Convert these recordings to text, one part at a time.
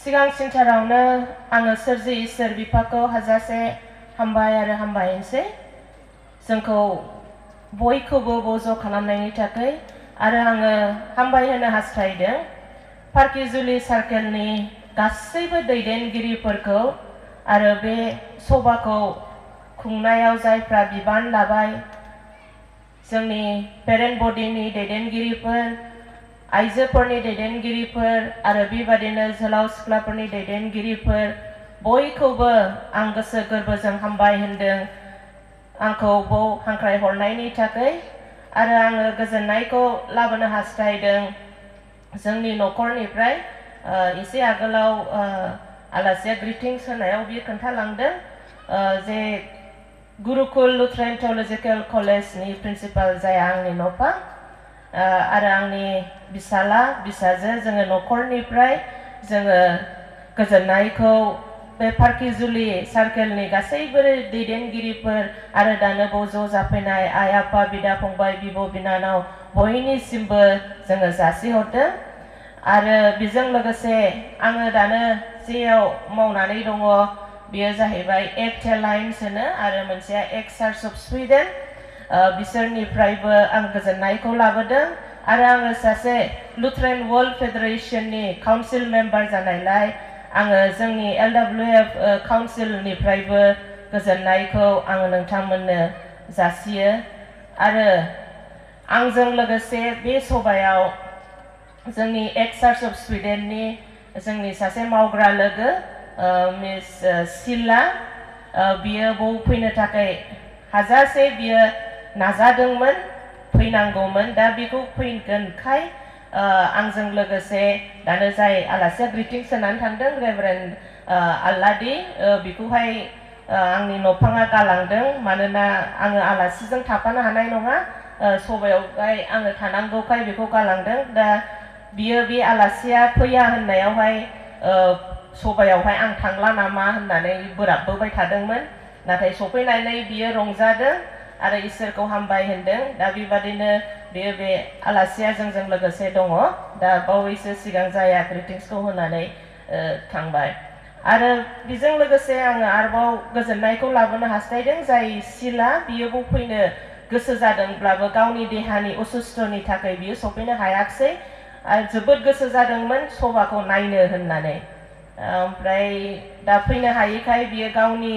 सिगांसिनथारावनो आङो सोरजि इसोर बिफाखौ हाजासे हामबाय आरो हामबायनोसै जोंखौ बयखौबो बज' खालामनायनि थाखाय आरो आङो हामबाय होनो हास्थायदों पार्किजुलि सार्केलनि गासैबो दैदेनगिरिफोरखौ आरो बे सभाखौ खुंनायाव जायफ्रा बिबान लाबाय जोंनि पेरेन्ट बडिनि दैदेनगिरिफोर आइजोफोरनि दैदेनगिरिफोर आरो बेबादिनो जोलाव सिख्लाफोरनि दैदेनगिरिफोर बयखौबो आं गोसो गोरबोजों हामबाय होनदों आंखौ बाव हांख्राय हरनायनि थाखाय आरो आङो गोजोननायखौ लाबोनो हास्थायदों जोंनि न'खरनिफ्राय एसे आगोलाव आलासिया ग्रिटिंस होनायाव बियो खोन्थालांदों जे गुरुकुल लुथ्रान थिय'लजिकेल कलेजनि प्रिन्सिपाल जाया आंनि न'पा आरो आंनि बिसाला बिसाजो जोङो न'खरनिफ्राय जोङो गोजोननायखौ बे पार्किजुलि सार्केलनि गासैबो दैदेनगिरिफोर आरो दानो बाव ज' जाफैनाय आइ आफा बिदा फंबाय बिब' बिनानाव बयनिसिमबो जोङो जासिहरदों आरो बेजों लोगोसे आङो दानो जेयाव मावनानै दङ बेयो जाहैबाय एक्ट एलायन्स होनो आरो मोनसेया एक्ट चार्च अफ स्वीडेन बिसोरनिफ्रायबो आं गोजोननायखौ लाबोदों आरो आङो सासे लुथ्रान वर्ल्ड फेडारेशननि काउन्सिल मेम्बार जानायलाय आङो जोंनि LWF काउन्सिलनिफ्रायबो गोजोननायखौ आङो नोंथांमोननो जासियो आरो आंजों लोगोसे बे सभायाव जोंनि एक्ट चार्च अफ स्वीडेननि जोंनि सासे मावग्रा लोगो मिस सिला बियो बाव फैनो थाखाय हाजासे बियो नाजादोंमोन फैनांगौमोन दा बेखौ फैगोनखाय आंजों लोगोसे दानो जाय आलासिया ग्रिटिंस होनानै थांदों रेभारेन्ड आल्लादि बेखौहाय आंनि न'फाङा गालांदों मानोना आङो आलासिजों थाफानो हानाय नङा सभायावहाय आङो थानांगौखाय बेखौ गालांदों दा बियो बे आलासिया फैया होननायावहाय सभायावहाय आं थांला नामा होननानै बोराबबोबाय थादोंमोन नाथाय सफैनानै बियो रंजादों आरो इसोरखौ हामबाय होनदों दा बेबादिनो बियो बे आलासिया जोंजों लोगोसे दङ दा बावैसो सिगां जाया ग्रिटिंसखौ होनानै थांबाय आरो बेजों लोगोसे आङो आरोबाव गोजोननायखौ लाबोनो हास्थायदों जाय सिला बियो बाव फैनो गोसो जादोंब्लाबो गावनि देहानि असुस्थनि थाखाय बियो सफैनो हायाखिसै आरो जोबोद गोसो जादोंमोन सभाखौ नायनो होननानै ओमफ्राय दा फैनो हायैखाय बियो गावनि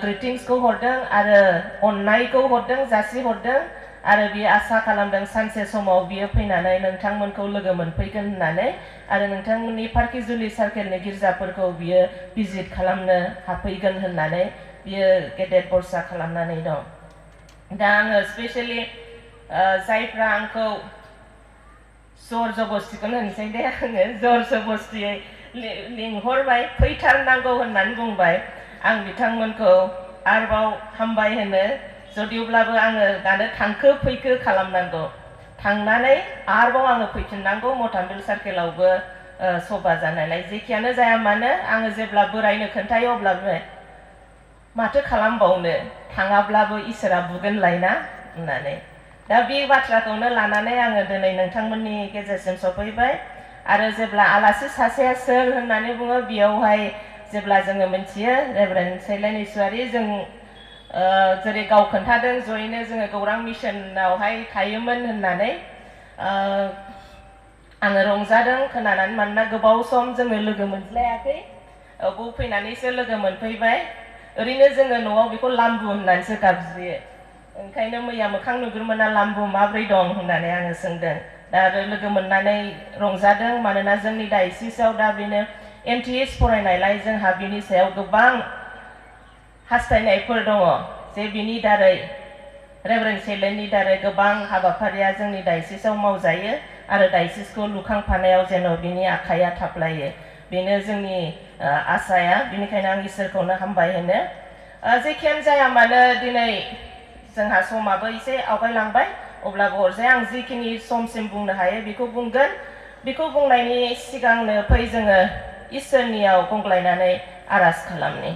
ग्रिटिंसखौ हरदों आरो अननायखौ हरदों जासिहरदों आरो बियो आसा खालामदों सानसे समाव बियो फैनानै नोंथांमोनखौ लोगो मोनफैगोन होननानै आरो नोंथांमोननि पार्किजुलि सार्केलनि गिर्जाफोरखौ बियो भिजिट खालामनो हाफैगोन होननानै बियो गेदेर बरसा खालामनानै दं दा आङो स्पेशेलि जायफ्रा आंखौ जर जबस्तिखौनो होनसै दे आङो जर जबस्तियै लिंहरबाय फैथारनांगौ होननानै बुंबाय आं बिथांमोनखौ आरोबाव हामबाय होनो जदिवब्लाबो आङो दानो थांखो फैखो खालामनांगौ थांनानै आरोबाव आङो फैफिननांगौ मथामबिल सार्केलावबो सभा जानायलाय जेखियानो जाया मानो आङो जेब्ला बोरायनो खोन्थायो अब्लाबो माथो खालामबावनो थाङाब्लाबो इसोरा बुगोनलायना होननानै दा बे बाथ्राखौनो लानानै आङो दिनै नोंथांमोननि गेजेरसिम सफैबाय आरो जेब्ला आलासि सासेया सोर होननानै बुङो बेयावहाय जेब्ला जोङो मिथियो रेभारेन्ड सैलेन इसवारि जों जेरै गाव खोन्थादों जयैनो जोङो गौरां मिसनावहाय थायोमोन होननानै आङो रंजादों खोनानानै मानोना गोबाव सम जोङो लोगो मोनज्लायाखै बाव फैनानैसो लोगो मोनफैबाय ओरैनो जोङो न'आव बेखौ लाम्बु होननानैसो गाबज्रियो ओंखायनो मैया मोखां नुग्रोमोना लाम्बु माब्रै दं होननानै आङो सोंदों दा आरो लोगो मोननानै रंजादों मानोना जोंनि डायसिसआव दा बेनो MTS फरायनायलाय जोंहा बिनि सायाव गोबां हास्थायनायफोर दङ जे बिनि दारै रेभारेन्ड सैलेननि दारै गोबां हाबाफारिया जोंनि डायसिसआव मावजायो आरो डायसिसखौ लुखांफानायाव जेन' बिनि आखाइया थाफ्लायो बेनो जोंनि आसाया बिनिखायनो आं इसोरखौनो हामबाय होनो जेखियानो जाया मानो दिनै जोंहा समाबो एसे आवगायलांबाय अब्लाबो अरजाया आं जिखिनि समसिम बुंनो हायो बेखौ बुंगोन बेखौ बुंनायनि सिगांनो फै जोङो इसोरनियाव गंग्लायनानै आर'ज खालामनि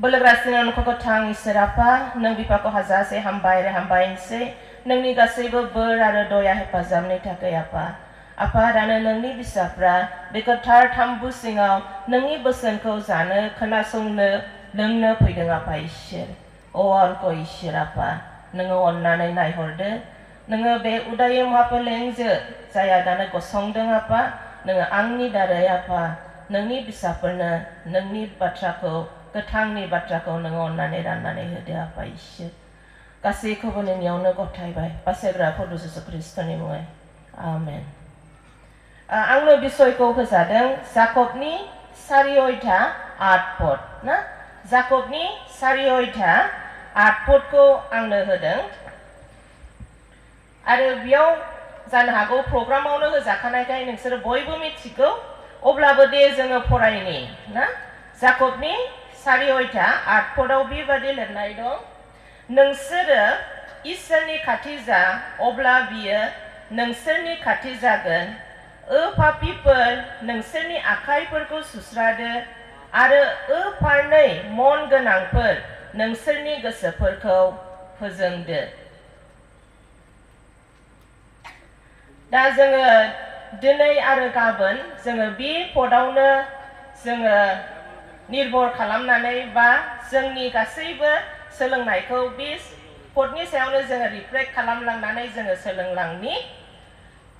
बोलोग्रासिन अनख'गोथां इसोर आफा नों बिफाखौ हाजासे हामबाय आरो हामबायनोसै नोंनि गासैबो बोर आरो दया हेफाजाबनि थाखाय आफा आफा दानो नोंनि बिसाफ्रा बे गोथार थाम्बु सिङाव नोंनि बोसोनखौ जानो खोनासंनो लोंनो फैदों आफा इसोर अरखौ इसोर आफा नोङो अननानै नायहरदो नोङो बे उदायो महाफोलेंजो जाया दानो गसंदों आफा नोङो आंनि दारै आफा नोंनि बिसाफोरनो नोंनि बाथ्राखौ गोथांनि बाथ्राखौ नोङो अननानै राननानै होदो आफा इसोर गासैखौबो नोंनियावनो गथायबाय बासायग्रा प्रभु जिसु ख्रिस्टनि मुङै आमेन आंनो बिसयखौ होजादों जाकबनि 4:8 पद ना जाकबनि 4:8 पदखौ आंनो होदों आरो बेयाव जानो हागौ प्रग्रामावनो होजाखानायखाय नोंसोर बयबो मिथिगौ अब्लाबो दे जोङो फरायनि ना जाकबनि 4:8 पदाव बेबादि लिरनाय दं नोंसोरो इसोरनि खाथि जा अब्ला बियो नोंसोरनि खाथि जागोन पापीफोर नोंसोरनि आखाइफोरखौ सुस्रादो आरो फारनै मन गोनांफोर नोंसोरनि गोसोफोरखौ फोजोंदो दा जोङो दिनै आरो गाबोन जोङो बे पदावनो जोङो निर्भर खालामनानै बा जोंनि गासैबो सोलोंनायखौ बे पदनि सायावनो जोङो रिफ्लेक्ट खालामलांनानै जोङो सोलोंलांनि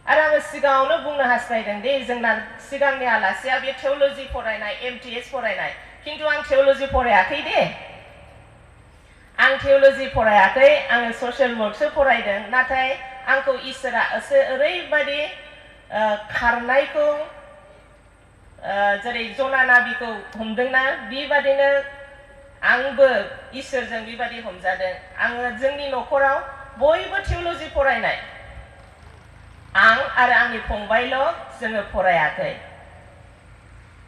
आरो आङो सिगाङावनो बुंनो हास्थायदों दे जोंना सिगांनि आलासिया बे थिय'ल'जि फरायनाय MTS फरायनाय खिन्थु आं थिय'ल'जि फरायाखै दे आं थिय'ल'जि फरायाखै आङो ससियेल वर्कसो फरायदों नाथाय आंखौ इसोरा ओरैबायदि खारनायखौ जेरै जना नाबिखौ हमदोंना बेबादिनो आंबो इसोरजों बेबादि हमजादों आङो जोंनि न'खराव बयबो थिय'ल'जि फरायनाय आं आरो आंनि फंबायल' जोङो फरायाखै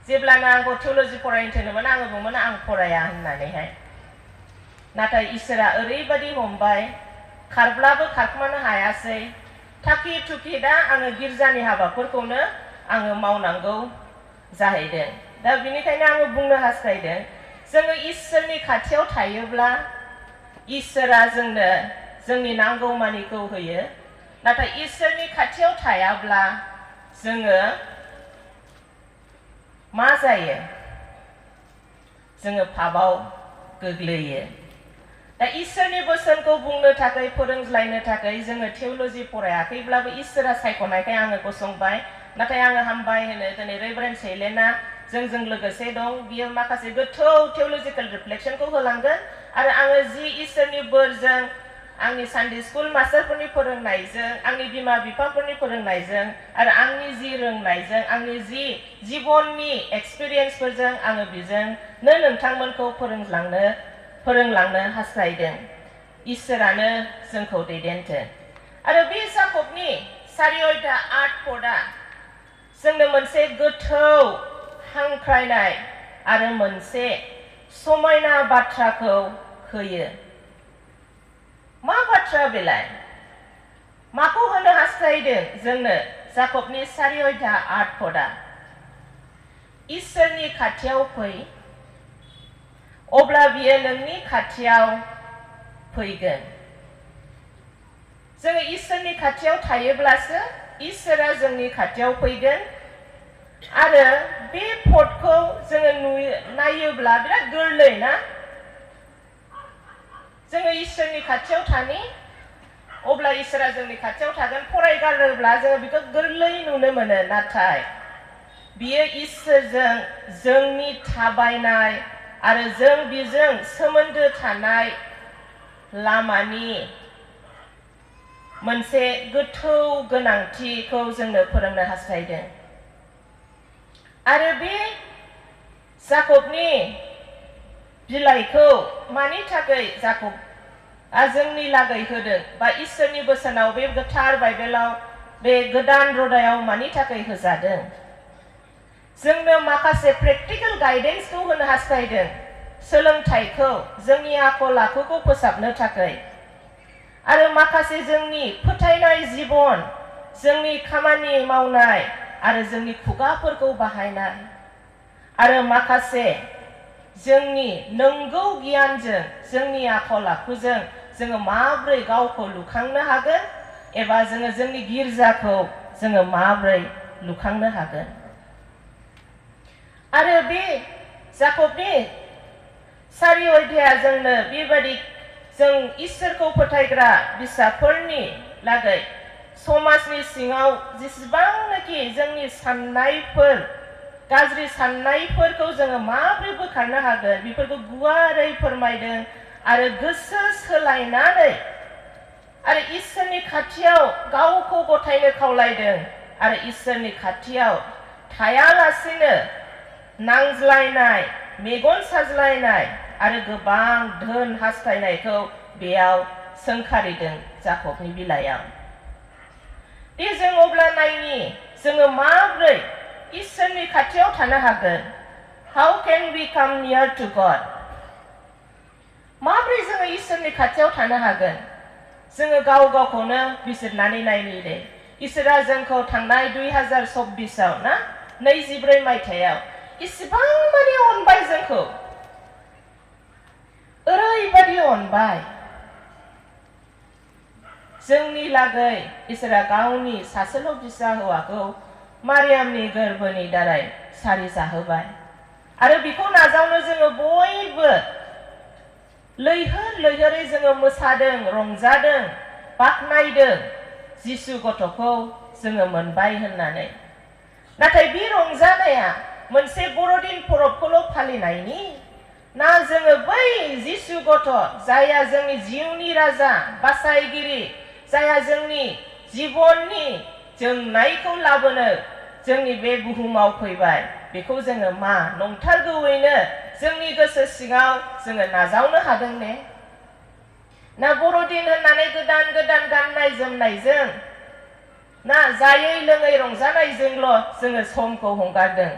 जेब्लानो आंखौ थिय'ल'जि फरायनो थिनोमोन आङो बुंमोन आं फराया होननानैहाय नाथाय इसोरा ओरैबादि हमबाय खारब्लाबो खारखोमानो हायासै थाखि थुखि दा आङो गिर्जानि हाबाफोरखौनो आङो मावनांगौ जाहैदों दा बेनिखायनो आङो बुंनो हास्थायदों जोङो इसोरनि खाथियाव थायोब्ला इसोरा जोंनो जोंनि नांगौमानिखौ होयो नाथाय इसोरनि खाथियाव थायाब्ला जोङो मा जायो जोङो पापाव गोग्लैयो दा इसोरनि बोसोनखौ बुंनो थाखाय फोरोंज्लायनो थाखाय जोङो थिय'ल'जि फरायाखैब्लाबो इसोरा सायख'नायखाय आङो गसंबाय नाथाय आङो हामबाय होनो दिनै रेभारेन्ड सेलेना जोंजों लोगोसे दं बियो माखासे गोथौ थिय'लजिकेल रिफ्लेक्सनखौ होलांगोन आरो आङो जि इसोरनि बोरजों आंनि सानडे स्कुल मास्टारफोरनि फोरोंनायजों आंनि बिमा बिफाफोरनि फोरोंनायजों आरो आंनि जि रोंनायजों आंनि जि जिबननि एक्सपिरियेन्सफोरजों आङो बेजोंनो नोंथांमोनखौ फोरोंलांनो हास्थायदों इसोरानो जोंखौ दैदेनथों आरो बे जाकबनि 4:8 पदआ जोंनो मोनसे गोथौ हांख्रायनाय आरो मोनसे समायना बाथ्राखौ होयो मा बाथ्रा बेलाय माखौ होनो हास्थायदों जोंनो जाकबनि 4:8 पदआ इसोरनि खाथियाव फै अब्ला बियो नोंनि खाथियाव फैगोन जोङो इसोरनि खाथियाव थायोब्लासो इसोरा जोंनि खाथियाव फैगोन आरो बे पदखौ जोङो नायोब्ला बिराद गोरलै ना जोङो इसोरनि खाथियाव थानि अब्ला इसोरा जोंनि खाथियाव थागोन फरायगारोब्ला जोङो बेखौ गोरलै नुनो मोनो नाथाय बियो इसोरजों जोंनि थाबायनाय आरो जों बिजों सोमोन्दो थानाय लामानि मोनसे गोथौ गोनांथिखौ जोंनो फोरोंनो हास्थायदों आरो बे जाकबनि बिलाइखौ मानि थाखाय जाकबआ जोंनि लागै होदों बा इसोरनि बोसोनाव बे गोथार बाइबेलाव बे गोदान रदायाव मानि थाखाय होजादों जोंनो माखासे प्रेक्टिकल गाइडेन्सखौ होनो हास्थायदों सोलोंथाइखौ जोंनि आखल आखुखौ फोसाबनो थाखाय आरो माखासे जोंनि फोथायनाय जिबन जोंनि खामानि मावनाय आरो जोंनि खुगाफोरखौ बाहायनाय आरो माखासे जोंनि नंगौ गियानजों जोंनि आखल आखुजों जोङो माब्रै गावखौ लुखांनो हागोन एबा जोङो जोंनि गिर्जाखौ जोङो माब्रै लुखांनो हागोन आरो बे जाकबनि 4 अध्याया जोंनो बेबादि जों इसोरखौ फोथायग्रा बिसाफोरनि लागै समाजनि सिङाव जेसेबांनाखि जोंनि साननायफोर गाज्रि साननायफोरखौ जोङो माब्रै बोखारनो हागोन बेफोरखौ गुवारै फोरमायदों आरो गोसो सोलायनानै आरो इसोरनि खाथियाव गावखौ गथायनो खावलायदों आरो इसोरनि खाथियाव थायालासेनो नांज्लायनाय मेगन साज्लायनाय आरो गोबां धोन हास्थायनायखौ बेयाव सोंखारिदों जाकबनि बिलाइयाव दे जों अब्ला नायनि जोङो माब्रै इसोरनि खाथियाव थानो हागोन how can we come near to god माब्रै जोङो इसोरनि खाथियाव थानो हागोन जोङो गाव गावखौनो बिजिरनानै नायनि दे इसोरा जोंखौ थांनाय 2024 आव ना 24 मायथाइयाव इसेबां माने अनबाय जोंखौ ओरैबादि अनबाय जोंनि लागै इसोरा गावनि सासेल' फिसा हौवाखौ मारियामनि गोरबोनि दारै सारि जाहोबाय आरो बेखौ नाजावनो जोङो बयबो लैहोर लैहोरै जोङो मोसादों रंजादों बाख्नायदों जिसु गथ'खौ जोङो मोनबाय होननानै नाथाय बे रंजानाया मोनसे बर'दिन परबखौल' फालिनायनि ना जोङो बै जिसु गथ' जायहा जोंनि जिउनि राजा बासायगिरि जायहा जोंनि जिबननि जोंनायखौ लाबोनो जोंनि बे बुहुमाव फैबाय बेखौ जोङो मा नंथारगौयैनो जोंनि गोसो सिङाव जोङो नाजावनो हादों ने ना बर'दिन होननानै गोदान गोदान गाननाय जोमनायजों ना जायै लोङै रंजानायजोंल' जोङो समखौ हगारदों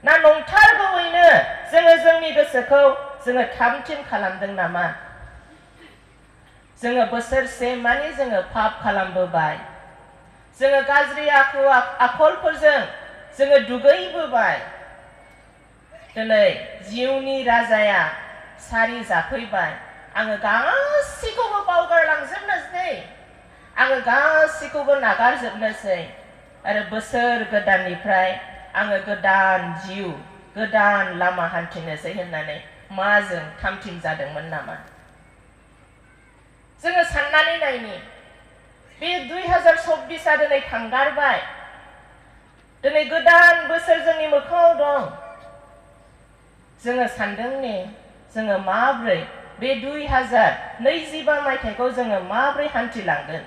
ना नंथारगौयैनो जोङो जोंनि गोसोखौ जोङो थामथिम खालामदों नामा जोङो बोसोरसे माने जोङो पाप खालामबोबाय जोङो गाज्रि आखलफोरजों जोङो दुगैबोबाय दिनै जिउनि राजाया सारि जाफैबाय आङो गासैखौबो बावगारलांजोबनोसै आङो गासैखौबो नागारजोबनोसै आरो बोसोर गोदाननिफ्राय आङो गोदान जिउ गोदान लामा हान्थिनोसै होननानै मा जों थामथिम जादोंमोन नामा जोङो साननानै नायनि बे 2024 आ दिनै थांगारबाय दिनै गोदान बोसोर जोंनि मोखाङाव दं जोङो सानदों ने जोङो माब्रै बे 2025 मायथाइखौ जोङो माब्रै हान्थिलांगोन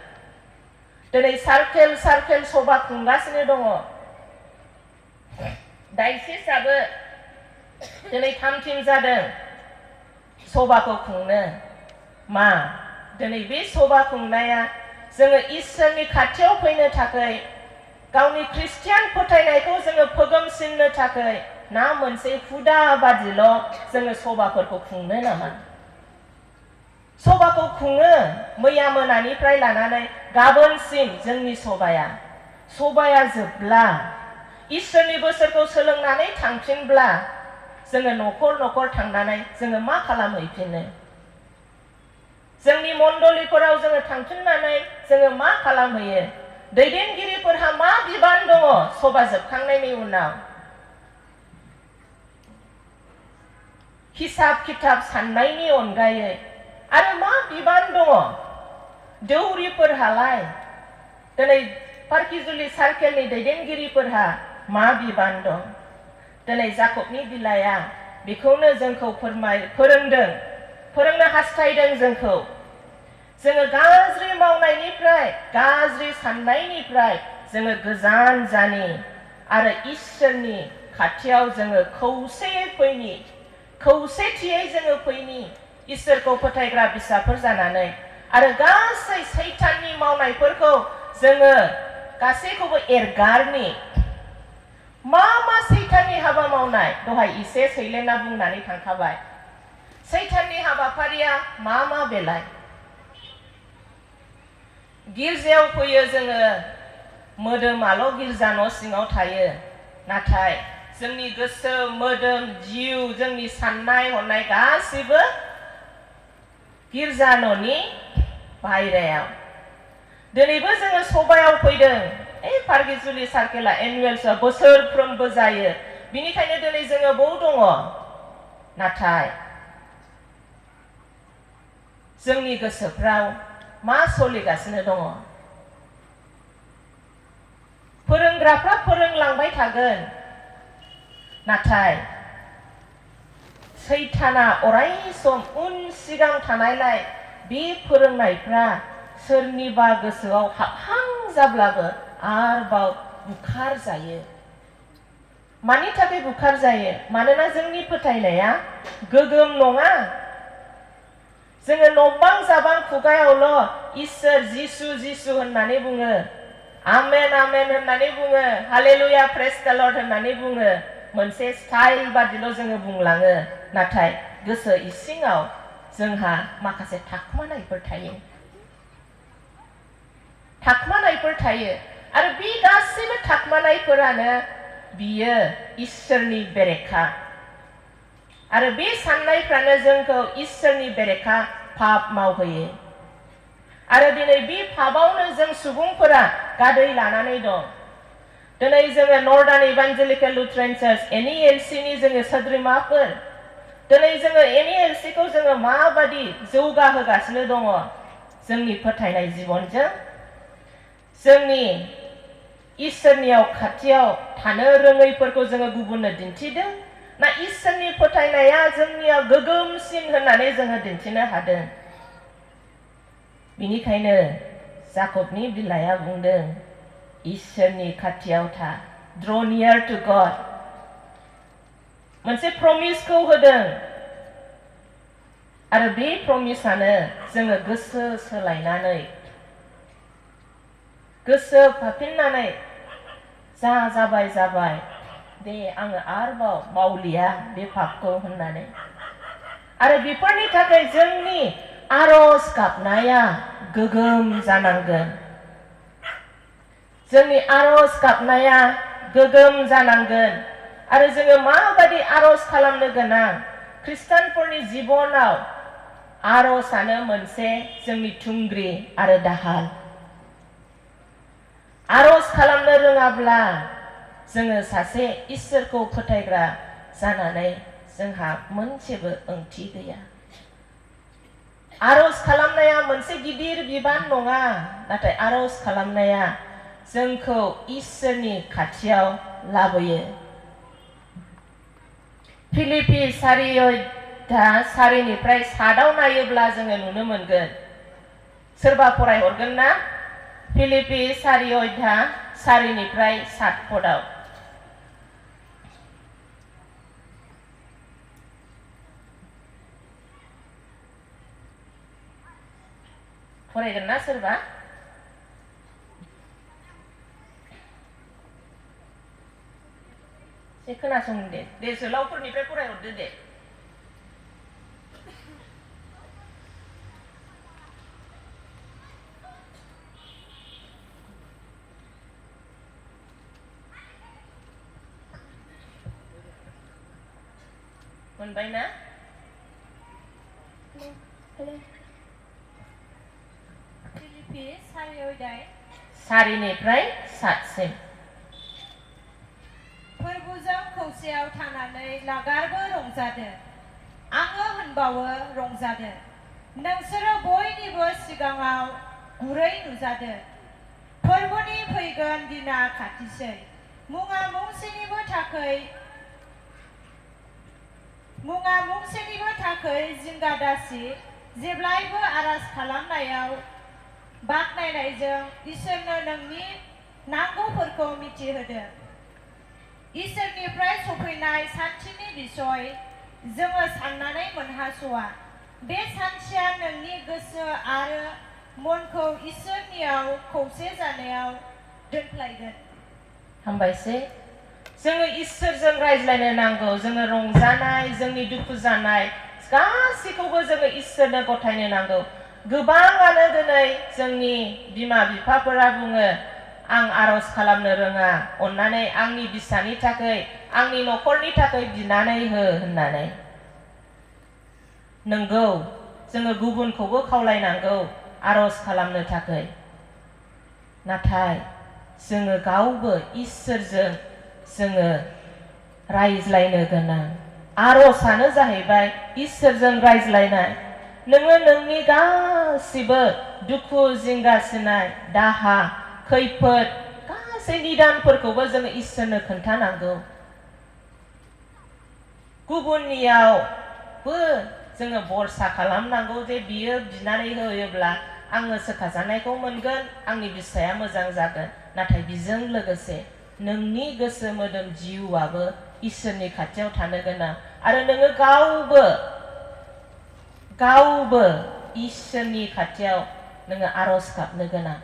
दिनै सार्केल सार्केल सभा खुंगासिनो दङ डायसिसआबो दिनै थामथिम जादों सभाखौ खुंनो मा दिनै बे सभा खुंनाया जोङो इसोरनि खाथियाव फैनो थाखाय गावनि ख्रिस्टियान फोथायनायखौ जोङो फोगोमसिननो थाखाय ना मोनसे हुदा बादिल' जोङो सभाफोरखौ खुंनो नामा सभाखौ खुङो मैया मोनानिफ्राय लानानै गाबोनसिम जोंनि सभाया जोबब्ला इसोरनि बोसोरखौ सोलोंनानै थांफिनब्ला जोङो न'खर न'खर थांनानै जोङो मा खालामहैफिनो जोंनि मण्डलिफोराव जोङो थांफिननानै जोङो मा खालामहैयो दैदेनगिरिफोरहा मा बिबान दङ सभा जोबखांनायनि उनाव हिसाब खिथाब साननायनि अनगायै आरो मा बिबान दङ दौरिफोरहालाय दिनै पार्किजुलि सार्केलनि दैदेनगिरिफोरहा मा बिबान दं दिनै जाकबनि बिलाइया बेखौनो जोंखौ फोरोंनो हास्थायदों जोंखौ जोङो गाज्रि मावनायनिफ्राय गाज्रि साननायनिफ्राय जोङो गोजान जानि आरो इसोरनि खाथियाव जोङो खौसेथियै जोङो फैनि इसोरखौ फोथायग्रा बिसाफोर जानानै आरो गासै सैताननि मावनायफोरखौ जोङो गासैखौबो एरगारनि मा सैताननि हाबा मावनाय दहाय एसे सैलेना बुंनानै थांखाबाय सैताननि हाबाफारिया मा बेलाय गिर्जायाव फैयो जोङो मोदोमाल' गिर्जा न' सिङाव थायो नाथाय जोंनि गोसो मोदोम जिउ जोंनि साननाय हनाय गासिबो गिर्जा न'नि बाहेरायाव दिनैबो जोङो सभायाव फैदों फार्गिजुलि सार्केला एनुवेल्सआ बोसोरफ्रोमबो जायो बिनिखायनो दिनै जोङो बाव दङ नाथाय जोंनि गोसोफ्राव मा सोलिगासिनो दङ फोरोंग्राफ्रा फोरोंलांबाय थागोन नाथाय सैताना अराय सम उन सिगां थानायलाय बे फोरोंनायफ्रा सोरनिबा गोसोआव हाबहां जाब्लाबो आरोबाव बुखार जायो मानि थाखाय बुखार जायो मानोना जोंनि फोथायनाया गोगोम नङा जोङो नबां जाबां खुगायावल' इसोर जिसु जिसु होननानै बुङो आमेन आमेन होननानै बुङो हालेलुया प्रेज द लर्ड होननानै बुङो मोनसे स्टाइल बादिल' जोङो बुंलाङो नाथाय गोसो इसिङाव जोंहा माखासे थाखुमानायफोर थायो आरो बे गासैबो थाखुमानायफोरानो बियो इसोरनि बेरेखा आरो बे साननायफ्रानो जोंखौ इसोरनि बेरेखा पाप मावहोयो आरो दिनै बे पापावनो जों सुबुंफोरा गादै लानानै दं दिनै जोङो northern evangelical Lutheran church NELC नि जोङो सोद्रोमाफोर दिनै जोङो NELC खौ जोङो माबादि जौगाहोगासिनो दङ जोंनि फोथायनाय जिबनजों जोंनि इसोरनियाव खाथियाव थानो रोङैफोरखौ जोङो गुबुननो दिन्थिदों ना इसोरनि फोथायनाया जोंनियाव गोगोमसिन होननानै जोङो दिन्थिनो हादों बिनिखायनो जाकबनि बिलाइया बुंदों इसोरनि खाथियाव था draw near to God मोनसे प्रमिसखौ होदों आरो बे प्रमिसानो जोङो गोसो सोलायनानै गोसो फाफिननानै जाबाय दे आङो आरोबाव मावलिया बे पापखौ होननानै आरो बेफोरनि थाखाय जोंनि आरज गाबनाया गोगोम जानांगोन जोंनि आरज गाबनाया गोगोम जानांगोन आरो जोङो माबादि आरज खालामनो गोनां खृष्टानफोरनि जिबनाव आरजआनो मोनसे जोंनि थुंग्रि आरो दाहाल आरज खालामनो रोङाब्ला जोङो सासे इसोरखौ फोथायग्रा जानानै जोंहा मोनसेबो ओंथि गैया आरज खालामनाया मोनसे गिदिर बिबान नङा नाथाय आरज खालामनाया जोंखौ इसोरनि खाथियाव लाबोयो फिलिपि 4:4निफ्राय 7आव नायोब्ला जोङो नुनो मोनगोन सोरबा फरायहरगोन ना फिलिपि 4:4निफ्राय 7 पदआव फरायगोन ना सोरबा से खोनासं दे जोलावफोरनिफ्राय फरायहरदो दे मोनबाय ना फिलिपि 4:4निफ्राय 7सिम फोरबोजों खौसेयाव थानानै लागारबो रंजादो आङो होनबावो रंजादो नोंसोरो बयनिबो सिगाङाव गुरै नुजादो फोरबोनि फैगोन दिना खाथिसै मुङा मुंसेनिबो थाखै जिंगा दासि जेब्लायबो आरज खालामनायाव बाख्नायनायजों इसोरनो नोंनि नांगौफोरखौ मिथिहोदो इसोरनिफ्राय सफैनाय सान्थिनि बिसय जोङो साननानै मोनहास'आ बे सान्थिया नोंनि गोसो आरो मनखौ इसोरनियाव खौसे जानायाव दोनफ्लायगोन हामबायसै जोङो इसोरजों रायज्लायनो नांगौ जोङो रंजानाय जोंनि दुखु जानाय गासैखौबो जोङो इसोरनो गथायनो नांगौ गोबाङानो दिनै जोंनि बिमा बिफाफोरा बुङो आं आरज खालामनो रोङा अन्नानै आंनि बिसानि थाखाय आंनि न'खरनि थाखाय बिनानै हो होननानै नंगौ जोङो गुबुनखौबो खावलायनांगौ आरज खालामनो थाखाय नाथाय जोङो गावबो इसोरजों जोङो रायज्लायनो गोनां। आर'जआनो जाहैबाय इसोरजों रायज्लायनाय। नोङो नोंनि गासिबो दुखु जिंगासिनाय दाहा खैफोद गासै निदानफोरखौबो जोङो इसोरनो खोन्थानांगौ। गुबुननियावबो जोङो भरसा खालामनांगौ जे बियो बिनानै होयोब्ला आङो सोखाजानायखौ मोनगोन, आंनि बिसाया मोजां जागोन। नाथाय बिजों लोगोसे नोंनि गोसो मोदोम जिउआबो इसोरनि खाथियाव थानो गोनां। आरो नोङो गावबो इसोरनि खाथियाव नोङो आर'ज गाबनो गोनां।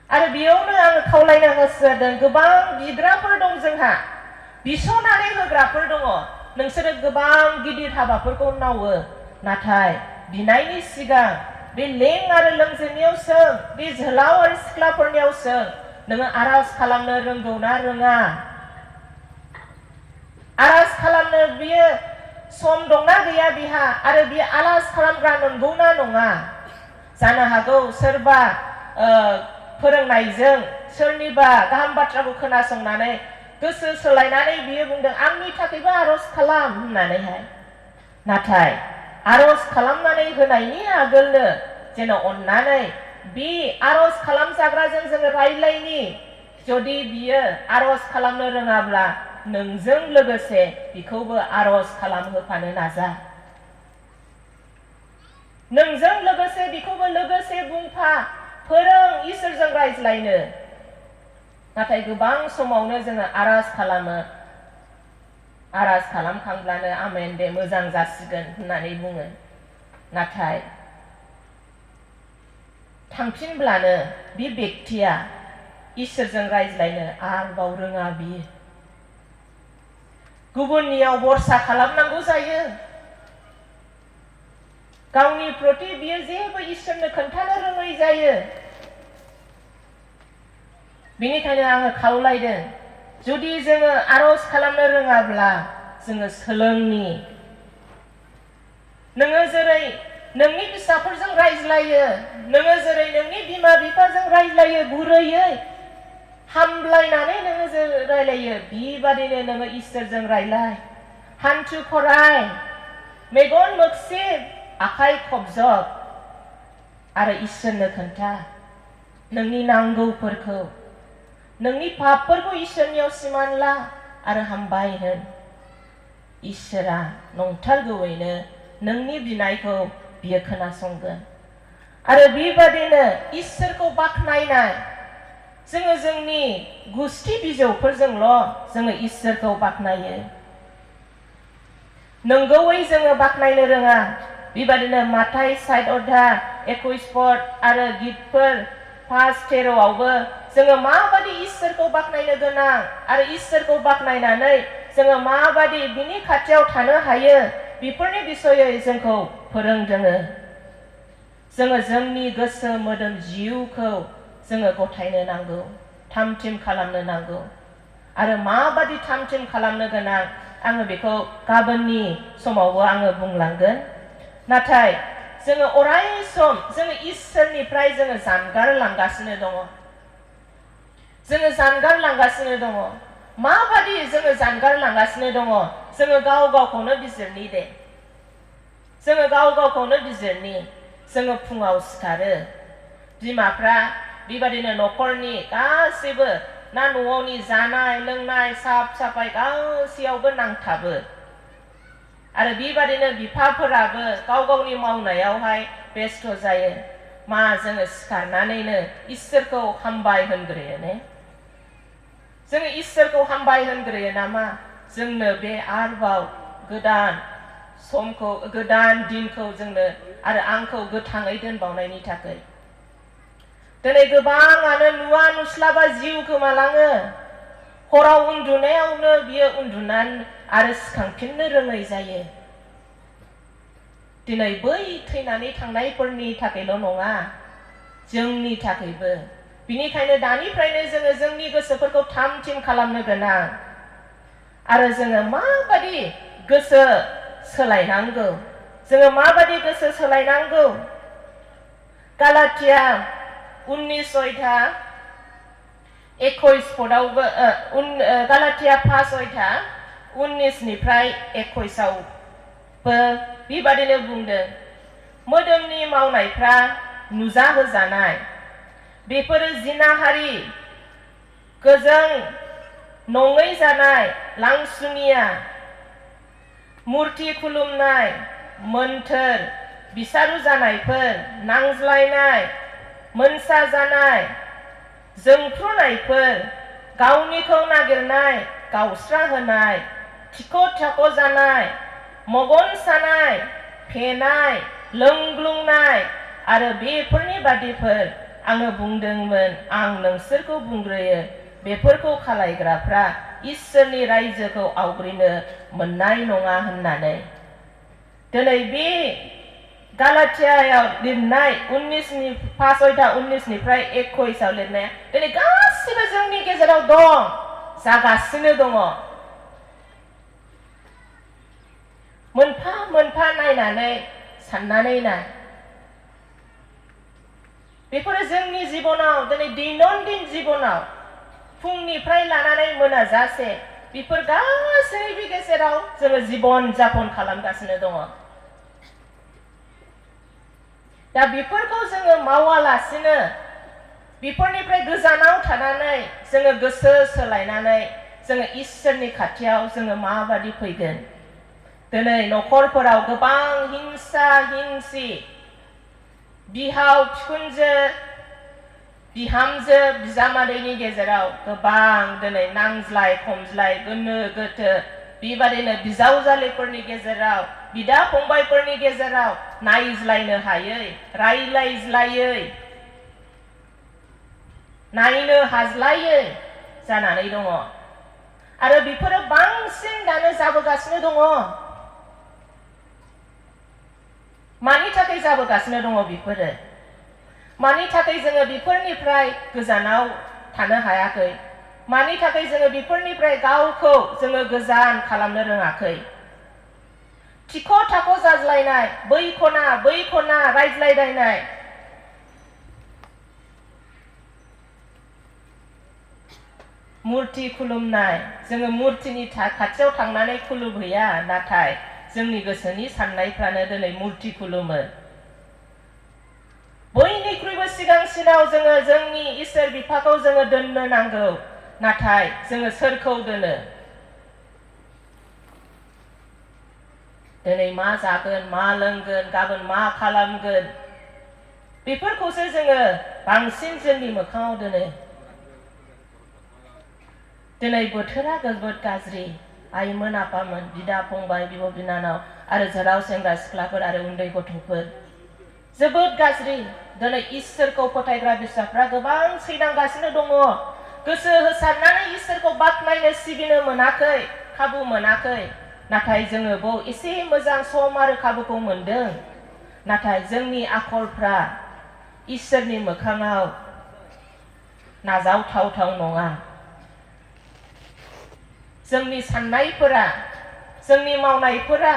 आरो बेयावनो आङो खावलायनो गोसो जादों, गोबां बिग्राफोर दं जोंहा, बिस'नानै होग्राफोर दङ। नोंसोरो गोबां गिदिर हाबाफोरखौ मावो, नाथाय बिनायनि सिगां बे लें आरो लोंजेननायाव सों, बे जोहोलाव आरो सिख्लाफोरनियाव सों, नोङो आर'ज खालामनो रोंगौ ना रोङा? आर'ज खालामनो बियो सम दंना गैया बिहा? आरो बियो आर'ज खालामग्रा नंगौ ना नङा? जानो हागौ सोरबा फोरोंनायजों सोरनिबा गाहाम बाथ्राखौ खोनासंनानै गोसो सोलायनानै बियो बुंदों आंनि थाखायबो आर'ज खालाम होननानैहाय। नाथाय आर'ज खालामनानै होनायनि आगोलनो जेन' अननानै बे आर'ज खालामजाग्राजों जोङो रायज्लायनि। जुदि बियो आर'ज खालामनो रोङाब्ला नोंजों लोगोसे बिखौबो आर'ज खालामहोफानो नाजा। नोंजों लोगोसे बिखौबो लोगोसे बुंफा, फोरों इसोरजों रायज्लायनो। नाथाय गोबां समावनो जोङो आर'ज खालामो, आर'ज खालामखांब्लानो आमेन दे मोजां जासिगोन होननानै बुङो। नाथाय थांफिनब्लानो बे बेक्तिया इसोरजों रायज्लायनो आरोबाव रोङा बियो। गुबुननियाव भरसा खालामनांगौ जायो। गावनि प्रति बियो जेबो इसोरनो खोन्थानो रोङै जायो। बेनिखायनो आङो खावलायदों, जुदि जोङो आर'ज खालामनो रोङाब्ला जोङो सोलोंनि। नोङो जेरै नोंनि फिसाफोरजों रायज्लायो, नोङो जेरै नोंनि बिमा बिफाजों रायज्लायो गुरैयै हामब्लायनानै नोङो रायलायो, बेबादिनो नोङो इसोरजों रायलाय। हान्थु खराय, मेगन मोगसिब, आखाइ खबजब आरो इसोरनो खोन्था नोंनि नांगौफोरखौ, नोंनि पापफोरखौ इसोरनियाव सिमान ला आरो हामबाय होन। इसोरा नंथारगौयैनो नोंनि बिनायखौ बियो खोनासंगोन। आरो बेबादिनो इसोरखौ बाख्नायनाय, जोङो जोंनि गुस्थि बिजौफोरजोंल' जोङो इसोरखौ बाख्नायो। नंगौयै जोङो बाख्नायनो रोङा। बेबादिनो माथाइ 7:21 पद आरो गितफोर 5:13आवबो जोङो माबादि इसोरखौ बाख्नायनो गोनां आरो इसोरखौ बाख्नायनानै जोङो माबादि बिनि खाथियाव थानो हायो, बेफोरनि बिसयै जोंखौ फोरोंदों। जोङो जोंनि गोसो मोदोम जिउखौ जोङो गथायनो नांगौ, थामथिम खालामनो नांगौ। आरो माबादि थामथिम खालामनो गोनां आङो बेखौ गाबोननि समावबो आङो बुंलांगोन। नाथाय जोङो अराय सम जोङो इसोरनिफ्राय जोङो जानगारलांगासिनो दङ। जोङो जानगारलांगासिनो दङ। माबादि जोङो जानगारलांगासिनो दङ, जोङो गाव गावखौनो बिजिरनि दे। जोङो गाव गावखौनो बिजिरनि। जोङो फुङाव सिखारो, बिमाफ्रा बेबादिनो न'खरनि गासैबो ना न'आवनि जानाय लोंनाय साफ साफाय गासैयावबो नांथाबो। आरो बेबादिनो बिफाफोराबो गाव गावनि मावनायावहाय बेस्थ' जायो। मा जोङो सिखारनानैनो इसोरखौ हामबाय होनग्रोयो ने? जोङो इसोरखौ हामबाय होनग्रोयो नामा? जोंनो बे आरोबाव गोदान समखौ, गोदान दिनखौ जोंनो आरो आंखौ गोथाङै दोनबावनायनि थाखाय। दिनै गोबाङानो नुवा नुस्लाबा जिउ गोमालाङो। हराव उन्दुनायावनो बियो उन्दुनानै आरो सिखांफिननो रोङै जायो। दिनै बै थैनानै थांनायफोरनि थाखायल' नङा, जोंनि थाखायबो। बिनिखायनो दानिफ्रायनो जोङो जोंनि गोसोफोरखौ थामथिम खालामनो गोनां। आरो जोङो माबादि गोसो सोलायनांगौ, जोङो माबादि गोसो सोलायनांगौ। गालातिया 19:6 21 पदावबो गालातिया 5:19निफ्राय 21आवबो बेबादिनो बुंदों मोदोमनि मावनायफ्रा नुजाहोजानाय बेफोरो जिनाहारि गोजों नङै जानाय लांसुनिया मूर्ति खुलुमनाय मोन्थोर बिसारु जानायफोर नांज्लायनाय मोनसा जानाय जोंफ्रुनायफोर गावनिखौ नागिरनाय गावस्रा होनाय थिख' थाख' जानाय मगन सानाय फेनाय लोंग्लुंनाय आरो बेफोरनि बादिफोर आङो बुंदोंमोन आं नोंसोरखौ बुंग्रोयो बेफोरखौ खालायग्राफ्रा इसोरनि रायजोखौ आवग्रिनो मोननाय नङा होननानै दिनै बे गालातियायाव लिरनाय 5:19निफ्राय 21आव लिरनाया दिनै गासिबो जोंनि गेजेराव दं जागासिनो दङ मोनफा मोनफा नायनानै साननानै नाय बेफोरो जोंनि जिबनाव दिनै दैनन्दिन जिबनाव फुंनिफ्राय लानानै मोनाजासे बेफोर गासैबो गेजेराव जोङो जीवन जापन खालामगासिनो दङ दा बेफोरखौ जोङो मावालासिनो बेफोरनिफ्राय गोजानाव थानानै जोङो गोसो सोलायनानै जोङो इसोरनि खाथियाव जोङो माबादि फैगोन दिनै न'खरफोराव गोबां हिंसा हिंसि बिहाव बिखुनजो बिहामजो बिजामादैनि गेजेराव गोबां दिनै नांज्लाय खमज्लाय गोनो गोथो बेबादिनो बिजावजालिफोरनि गेजेराव बिदा फंबायफोरनि गेजेराव नायज्लायनो हायै रायज्लायज्लायै नायनो हाज्लायै जानानै दङ आरो बेफोरो बांसिन दानो जाबोगासिनो दङ मानि थाखाय जाबोगासिनो दङ बेफोरो मानि थाखाय जोङो बेफोरनिफ्राय गोजानाव थानो हायाखै मानि थाखाय जोङो बेफोरनिफ्राय गावखौ जोङो गोजान खालामनो रोङाखै थिख' थाख' जाज्लायनाय बै खना रायज्लायलायनाय मूर्ति खुलुमनाय जोङो मूर्तिनि खाथियाव थांनानै खुलुमहैया नाथाय जोंनि गोसोनि साननायफ्रानो दिनै मूर्ति खुलुमो बयनिख्रुइबो सिगांसिनाव जोङो जोंनि इसोर बिफाखौ जोङो दोननो नांगौ नाथाय जोङो सोरखौ दोनो दिनै मा जागोन मा लोंगोन गाबोन मा खालामगोन बेफोरखौसो जोङो बांसिन जोंनि मोखाङाव दोनो दिनै बोथोरा जोबोद गाज्रि आइमोन आफामोन बिदा फंबाय बिब' बिनानाव आरो जोराव सेंग्रा सिख्लाफोर आरो उन्दै गथ'फोर जोबोद गाज्रि दिनै इसोरखौ फोथायग्रा बिसाफ्रा गोबां सैनांगासिनो दङ गोसो होसारनानै इसोरखौ बाख्नायनो सिबिनो मोनाखै खाबु मोनाखै नाथाय जोङो बाव एसे मोजां सम आरो खाबुखौ मोनदों नाथाय जोंनि आखलफ्रा इसोरनि मोखाङाव नाजावथावथाव नङा जोंनि साननायफोरा जोंनि मावनायफोरा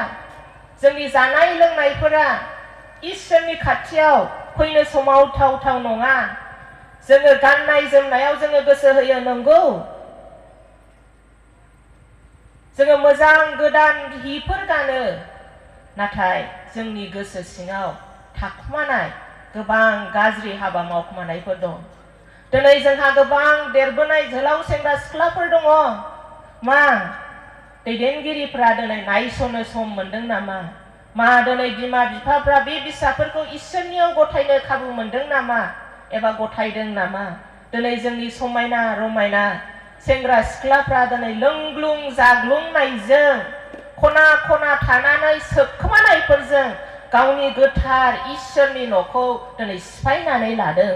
जोंनि जानाय लोंनायफोरा इसोरनि खाथियाव फैनो समाव थाव नङा जोङो गाननाय जोमनायाव जोङो गोसो होयो नंगौ जोङो मोजां गोदान हिफोर गानो नाथाय जोंनि गोसो सिङाव थाखुमानाय गोबां गाज्रि हाबा मावखुमानायफोर दं दिनै जोंहा गोबां देरबोनाय जोलाव सेंग्रा सिख्लाफोर दङ मा दैदेनगिरिफ्रा दिनै नायसनो सम मोनदों नामा मा दिनै बिमा बिफाफ्रा बे फिसाफोरखौ इसोरनियाव गथायनो खाबु मोनदों नामा एबा गथायदों नामा दिनै जोंनि समायना रमायना सेंग्रा सिख्लाफ्रा दिनै लोंग्लुं जाग्लुंनायजों खना खना थानानै सोबखोमानायफोरजों गावनि गोथार इसोरनि न'खौ दिनै सिफायनानै लादों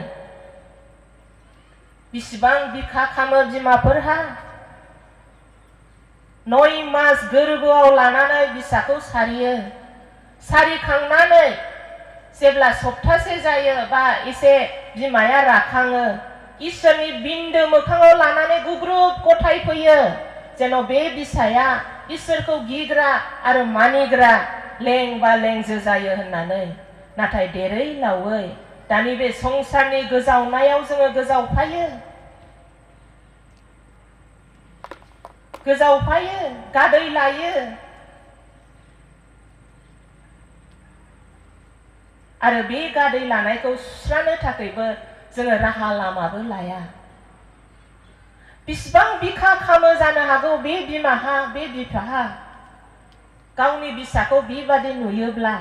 बिसिबां बिखा खामो बिमाफोरहा 9 मास गोरबोआव लानानै बिसाखौ सारियो सारिखांनानै जेब्ला सप्तासे जायो बा एसे बिमाया राखाङो इसोरनि बिन्दो मोखाङाव लानानै गुग्रुब गथायफैयो जेन' बे बिसाया इसोरखौ गिग्रा आरो मानिग्रा लेंबा लेंजो जायो होननानै नाथाय देरै लावै दानि बे संसारनि गोजावनायाव जोङो गोजावफायो गोजावफायो, गादै लायो। आरो बे गादै लानायखौ सुस्रानो थाखायबो जोङो राहा लामाबो लाया। बिसिबां बिखा खामो जानो हागौ बे बिमाहा, बे बिफाहा गावनि फिसाखौ बेबादि नुयोब्ला।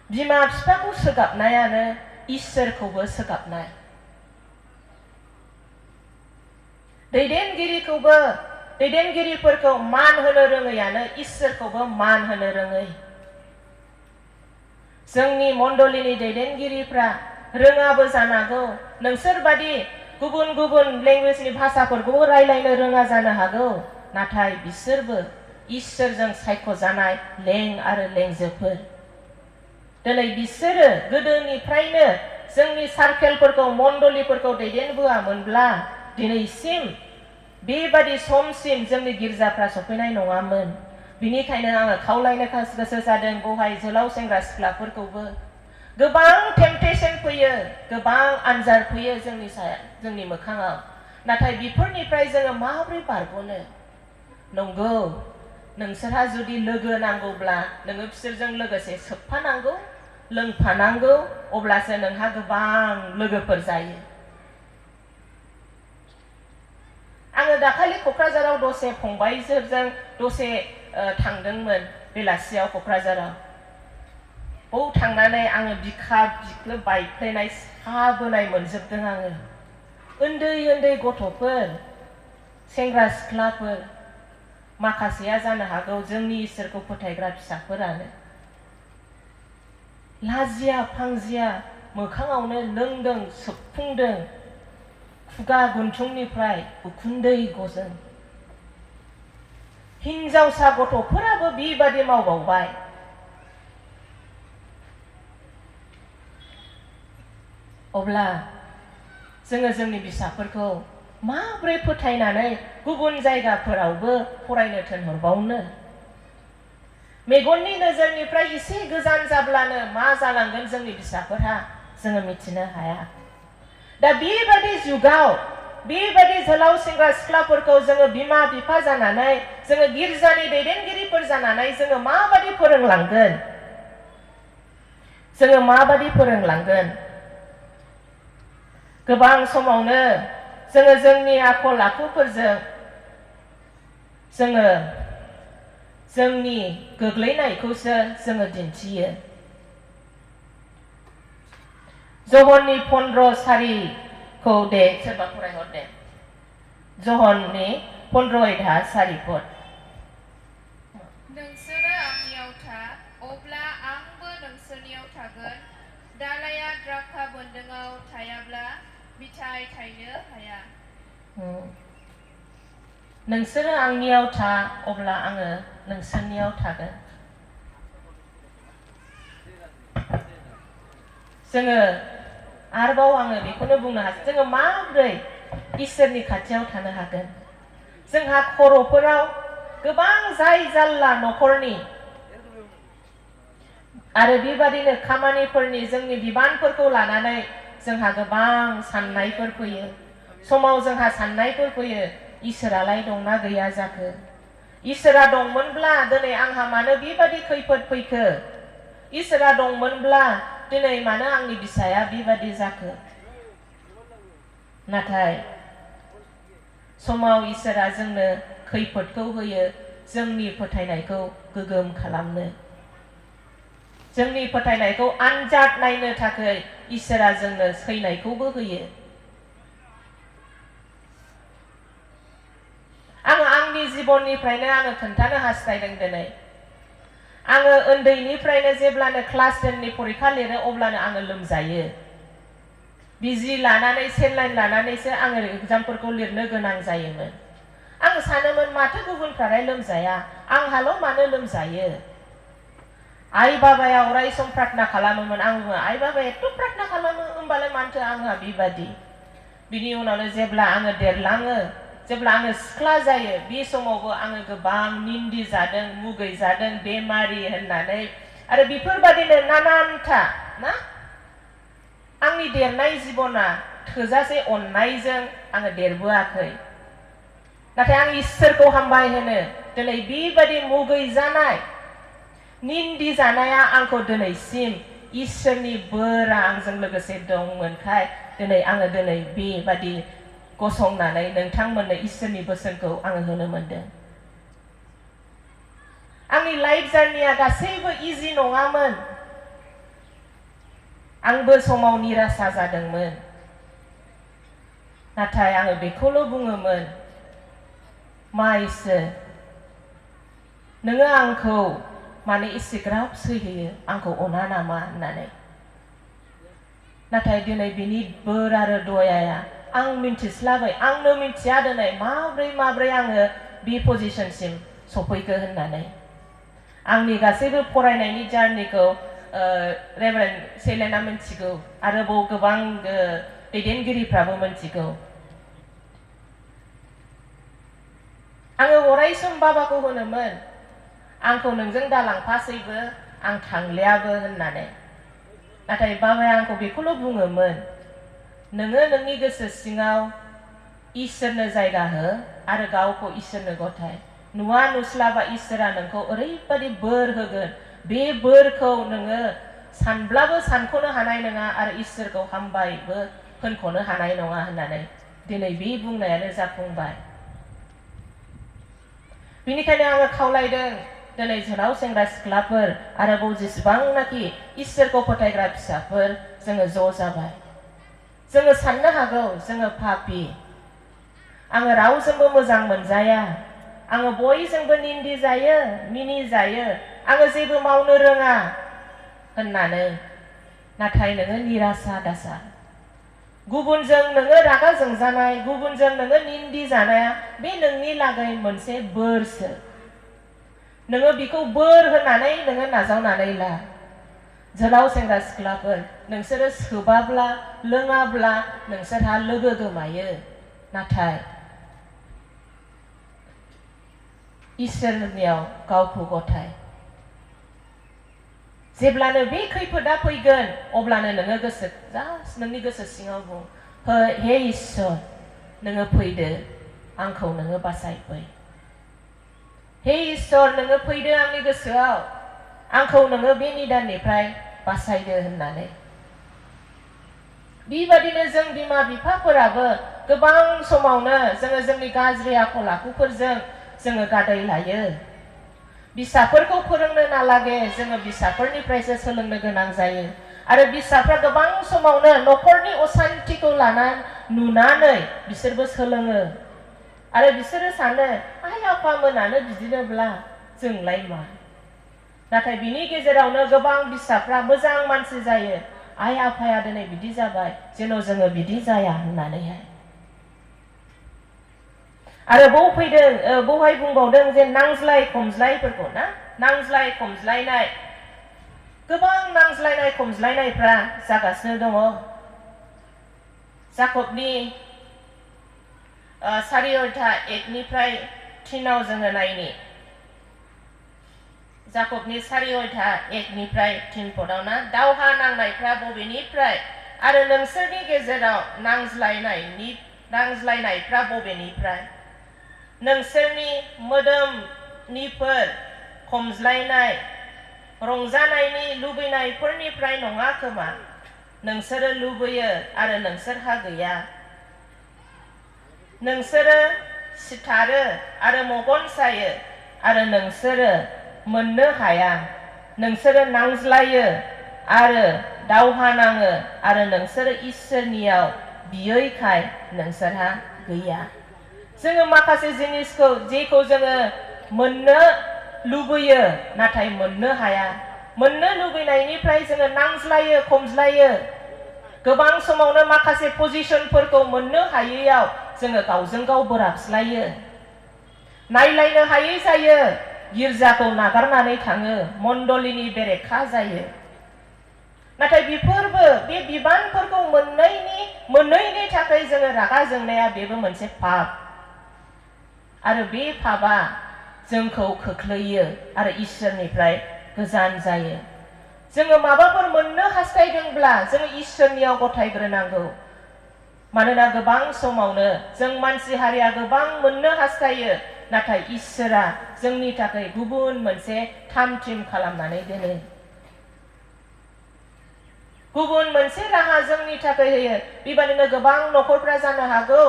बिमा बिफाखौ सोगाबनायानो इसोरखौबो सोगाबनाय। दैदेनगिरिफोरखौ मान होनो रोङैयानो इसोरखौबो मान होनो रोङै। जोंनि मण्डलीनि दैदेनगिरिफ्रा रोङाबो जानांगौ, नोंसोर बादि गुबुन गुबुन लेंगुवेजनि भाषाफोरखौबो रायलायनो रोङा जानो हागौ, नाथाय बिसोरबो इसोरजों सायख'जानाय लें आरो लेंजोफोर। दिनै बिसोरो गोदोनिफ्रायनो जोंनि सार्केलफोरखौ, मण्डलीफोरखौ दैदेनबोआमोनब्ला दिनैसिम बेबादि समसिम जोंनि गिर्जाफ्रा सफैनाय नङामोन। बिनिखायनो आङो खावलायनो गोसो जादों बेवहाय जोलाव सेंग्रा सिख्लाफोरखौबो। गोबां टेम्पटेसन फैयो, गोबां आनजाद फैयो जोंनि मोखाङाव, नाथाय बेफोरनिफ्राय जोङो माबोरै बारग'नो? नंगौ, नोंसोरहा जुदि लोगो नांगौब्ला नोङो बिसोरजों लोगोसे सोबफानांगौ, लोंफानांगौ, अब्लासो नोंहा गोबां लोगोफोर जायो। आङो दाखालि क'क्राझाराव दसे फंबायफोरजों दसे थांदोंमोन बेलासियाव क'क्राझाराव। बाव थांनानै आङो बिखा बिख्लो बायफ्लेनाय साबोनाय मोनजोबदों आङो। उन्दै उन्दै गथ'फोर, सेंग्रा सिख्लाफोर, माखासेया जानो हागौ जोंनि इसोरखौ फोथायग्रा फिसाफोरानो। लाजिया फांजिया मोखाङावनो लोंदों, सोबफुंदों, खुगा गुन्थुंनिफ्राय उखुन्दै गजों। हिनजावसा गथ'फोराबो बेबादि मावबावबाय। अब्ला जोङो जोंनि फिसाफोरखौ माबोरै फोथायनानै गुबुन जायगाफोरावबो फरायनो थिनहरबावनो? मेगननि नोजोरनिफ्राय एसे गोजान जाब्लानो मा जालांगोन जोंनि फिसाफोरा जोङो मिथिनो हाया। दा बेबादि जुगाव बेबादि जोलाव सेंग्रा सिख्लाफोरखौ जोङो बिमा बिफा जानानै, जोङो गिर्जानि दैदेनगिरिफोर जानानै जोङो माबादि फोरोंलांगोन? जोङो माबादि फोरोंलांगोन? गोबां समावनो जोङो जोंनि आखल आखुफोरजों जोङो जोंनि गोग्लैनायखौसो जोङो दिन्थियो। जहननि 15:4 दे सोरबा फरायहर दे। जहननि 15:4। नोंसोरो आंनियाव था, अब्ला आंबो नोंसोरनियाव थागोन। दालाइया द्राक्षा बोन्दोंआव थायाब्ला फिथाइ थायनो हाया। नोंसोरो आंनियाव था, अब्ला आङो नोंसोरनियाव थागोन। जोङो आरोबाव आङो बेखौनो बुंनो हायो, जोङो माबोरै इसोरनि खाथियाव थानो हागोन? जोंहा खर'फोराव गोबां जाय जाल्ला न'खरनि आरो बेबादिनो खामानिफोरनि जोंनि बिबानफोरखौ लानानै जोंहा गोबां साननायफोर फैयो। समाव जोंहा साननायफोर फैयो, इसोरालाय दंना गैया जाखो? इसोरा दंमोनब्ला दिनै आंहा मानो बेबादि खैफोद फैखो? इसोरा दंमोनब्ला दिनै मानो आंनि फिसाया बेबादि जाखो? नाथाय समाव इसोरा जोंनो खैफोदखौ होयो जोंनि फोथायनायखौ गोगोम खालामनो। जोंनि फोथायनायखौ आनजाद नायनो थाखाय इसोरा जोंनो सैनायखौबो होयो। आङो आंनि जिबननिफ्रायनो आङो खोन्थानो हास्थायदों दिनै। आङो उन्दैनिफ्रायनो जेब्लानो क्लास 10नि फरिखा लिरो अब्लानो आङो लोमजायो। बिजि लानानै सेलाइन लानानैसो आङो एग्जामफोरखौ लिरनो गोनां जायोमोन। आं सानोमोन माथो गुबुनफ्रालाय लोमजाया, आंहाल' मानो लोमजायो? आइ बाबाया अराय सम प्रार्थना खालामोमोन। आंबो आइ बाबाया एथ' प्रार्थना खालामो, होमबालाय मानोथो आंहा बेबादि? बिनि उनावनो जेब्ला आङो देरलाङो, जेब्ला आङो सिख्ला जायो, बे समावबो आङो गोबां निन्दि जादों, मुगै जादों, बेमारि होननानै। आरो बेफोरबादिनो नानानथा ना आंनि देरनाय जिबना थोजासे अननायजों आङो देरबोआखै। नाथाय आं इसोरखौ हामबाय होनो दिनै बेबायदि मुगै जानाय निन्दि जानाया आंखौ दिनैसिम इसोरनि बोरा आंजों लोगोसे दंमोनखाय दिनै आङो दिनै बेबादि गसंनानै नोंथांमोननो इसोरनि बोसोनखौ आङो होनो मोनदों। आंनि लाइफ जार्निया गासैबो इजि नङामोन। आंबो समाव निराशा जादोंमोन। नाथाय आङो बेखौल' बुङोमोन, मा इसोर नोङो आंखौ माने एसेग्राब सैहोयो, आंखौ अना नामा होननानै। नाथाय दिनै बिनि बोर आरो दयाया आं मिन्थिस्लाबै आंनो मिन्थिया दिनै माब्रै आङो बे पजिशनसिम सफैखो होननानै। आंनि गासैबो फरायनायनि जार्निखौ रेभारेन्ड सेलेना मिन्थिगौ, आरोबाव गोबां दैदेनगिरिफ्राबो मिन्थिगौ। आङो अराय सम बाबाखौ होनोमोन, आंखौ नोंजों दालांफासैबो आं थांलियाबो होननानै। नाथाय बाबाया आंखौ बेखौल' बुङोमोन, नोङो नोंनि गोसो सिङाव इसोरनो जायगा हो आरो गावखौ इसोरनो गथाय। नुवा नुस्लाबा इसोरा नोंखौ ओरैबादि बोर होगोन, बे बोरखौ नोङो सानब्लाबो सानख'नो हानाय नङा आरो इसोरखौ हामबायबो होनख'नो हानाय नङा होननानै। दिनै बे बुंनायानो जाफुंबाय। बेनिखायनो आङो खावलायदों दिनै जोनाव सेंग्रा सिख्लाफोर आरोबाव जेसेबांनाखि इसोरखौ फोथायग्रा फिसाफोर जोङो ज' जाबाय। जोङो साननो हागौ जोङो पापि, आङो रावजोंबो मोजां मोनजाया, आङो बयजोंबो निन्दि जायो, मिनि जायो, आङो जेबो मावनो रोङा होननानै। नाथाय नोङो निराशा दाजा। गुबुनजों नोङो रागा जोंजानाय, गुबुनजों नोङो निन्दि जानाया बे नोंनि लागै मोनसे बोरसो। नोङो बेखौ बोर होननानै नोङो नाजावनानै ला। जोलाव सेंग्रा सिख्लाफोर, नोंसोरो सोबाब्ला लोङाब्ला नोंसोरहा लोगो गोमायो। नाथाय इसोरनियाव गावखौ गथाय। जेब्लानो बे खैफोदा फैगोन अब्लानो नोङो नोंनि गोसो सिङाव बुं, हे इसोर नोङो फैदो, आंखौ नोङो बासायफै। हे इसोर नोङो फैदो आंनि गोसोआव, आंखौ नोङो बे निदाननिफ्राय बासायदो होननानै। बेबादिनो जों बिमा बिफाफोराबो गोबां समावनो जोङो जोंनि गाज्रि आखल आखुफोरजों जोङो गादै लायो। फिसाफोरखौ फोरोंनो नालागे जोङो फिसाफोरनिफ्रायसो सोलोंनो गोनां जायो। आरो फिसाफ्रा गोबां समावनो न'खरनि असान्थिखौ नुनानै बिसोरबो सोलोङो। आरो बिसोरो सानो आइ आफामोनानो बिदिनोब्ला जोंलाय मा। नाथाय बिनि गेजेरावनो गोबां फिसाफ्रा मोजां मानसि जायो। आइ आफाया दिनै बिदि जाबाय, जेन' जोङो बिदि जाया होननानैहाय। आरो बहाय बुंबावदों जे नांज्लाय खमज्लायफोरखौ ना, नांज्लाय खमज्लायनाय, गोबां नांज्लायनाय खमज्लायनायफ्रा जागासिनो दङ। जाकबनि 4:1-3 जोङो नायनि। जाकबनि 4:1-3 ना, दावहा नांनायफ्रा बबेनिफ्राय आरो नोंसोरनि गेजेराव नांज्लायनायफ्रा बबेनिफ्राय? नोंसोरनि मोदोमनिफोर खमज्लायनाय रंजानायनि लुबैनायफोरनिफ्राय नङा खोमा? नोंसोरो लुबैयो आरो नोंसोरहा गैया। नोंसोरो सिथारो आरो मगन सायो आरो नोंसोरो मोननो हाया। नोंसोरो नांज्लायो आरो दावहा नाङो आरो नोंसोरो इसोरनियाव बियैखाय नोंसोरहा गैया। जोङो माखासे जिनिसखौ जेखौ जोङो मोननो लुबैयो नाथाय मोननो हाया। मोननो लुबैनायनिफ्राय जोङो नांज्लायो खमज्लायो। गोबां समावनो माखासे पजिशनफोरखौ मोननो हायैयाव जोङो गावजों गाव बोराबस्लायो। नायलायनो हायै जायो, गिर्जाखौ नागारनानै थाङो, मण्डलिनि बेरेखा जायो। नाथाय बेफोरबो बे बिबानफोरखौ मोनैनि थाखाय जोङो रागा जोंनाया बेबो मोनसे पाप। आरो बे पापा जोंखौ खोख्लैयो आरो इसोरनिफ्राय गोजान जायो। जोङो माबाफोर मोननो हास्थायदोंब्ला जोङो इसोरनियाव गथायग्रोनांगौ। मानोना गोबां समावनो जों मानसि हारिया गोबां मोननो हास्थायो, नाथाय इसोरा जोंनि थाखाय गुबुन मोनसे थाम थिम खालामनानै दोनो। गुबुन मोनसे राहा जोंनि थाखाय होयो। बेबादिनो गोबां न'खरफ्रा जानो हागौ